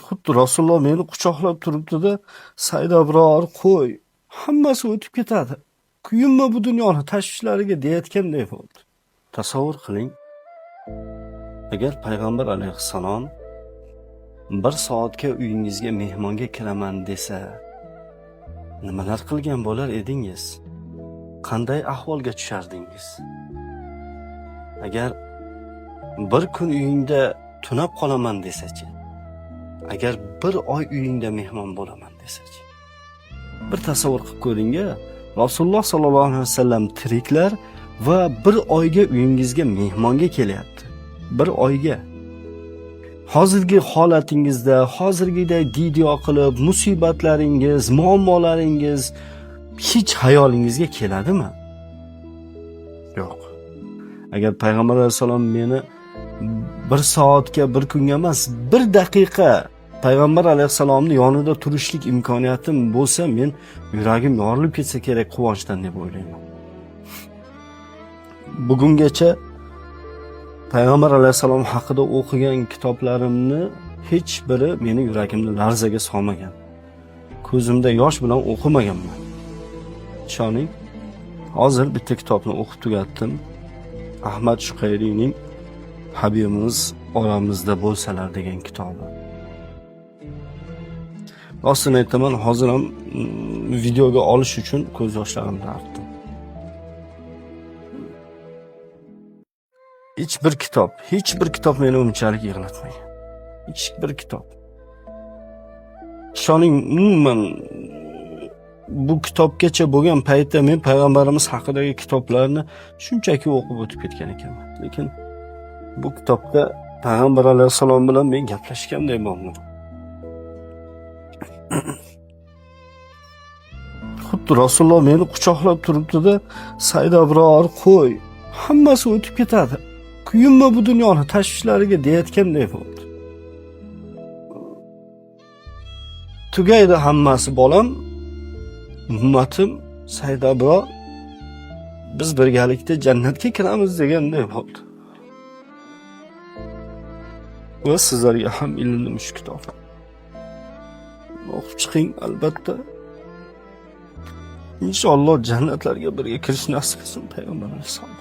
Xuddi Rasululloh meni quchoqlab turibdi-da, Said Abror, qo'y, hammasi o'tib ketadi. Kuyinma bu dunyoni tashvishlariga deyotganday bo'ldi. Tasavvur qiling, agar payg'ambar alayhissalom bir soatga uyingizga mehmonga kiraman desa, nimalar qilgan bo'lar edingiz? Qanday ahvolga tushardingiz? Agar bir kun uyingda tunab qolaman desachi? Agar bir oy uyingda mehmon bo'laman desachi? Bir tasavvur qilib ko'ring-a, Rasululloh sollallohu alayhi vasallam tiriklar va bir oyga uyingizga mehmonga kelyapti. Bir oyga. Hozirgi holatingizda, hozirgiday video qilib, musibatlaringiz, muammolaringiz hech hayolingizga keladimi? Yo'q. Agar payg'ambar alayhissalom meni bir soatga, bir kunga emas, bir daqiqa payg'ambar alayhissalomni yonida turishlik imkoniyatim bo'lsa, men yuragim yorilib ketsa kerak quvonchdan deb o'ylayman. Bugungacha payg'ambar alayhissalom haqida o'qigan kitoblarimni hech biri meni yuragimni larzaga solmagan. Ko'zimda yosh bilan o'qimaganman. Ishoning, hozir bitta kitobni o'qib tugatdim. Ahmad Shuqayriyning Habibimiz oramizda bo'lsalar degan kitobi. Rostini aytaman, hozir ham videoga olish uchun ko'z yoshlarimni artdim. Hech bir kitob, hech bir kitob meni unchalik yig'latmagan. Hech bir kitob. Ishoning, umuman bu kitobgacha bo'lgan paytda men payg'ambarimiz haqidagi kitoblarni shunchaki o'qib o'tib ketgan ekanman. Lekin bu kitobda payg'ambar alayhissalom bilan men gaplashganday bo'ldim. Xuddi Rasululloh meni quchoqlab turibdi-da, Said Abror, qo'y, hammasi o'tib ketadi. Kuyinma bu dunyoni tashvishlariga deyotganday bo'ldi. Tugaydi hammasi bolam, ummatim Said Abror, biz birgalikda jannatga kiramiz deganday bo'ldi. Va sizlarga ham ilindim shu kitob. O'qib chiqing albatta. Inshaalloh jannatlarga birga kirish nasib etsin payg'ambar alayhissalom.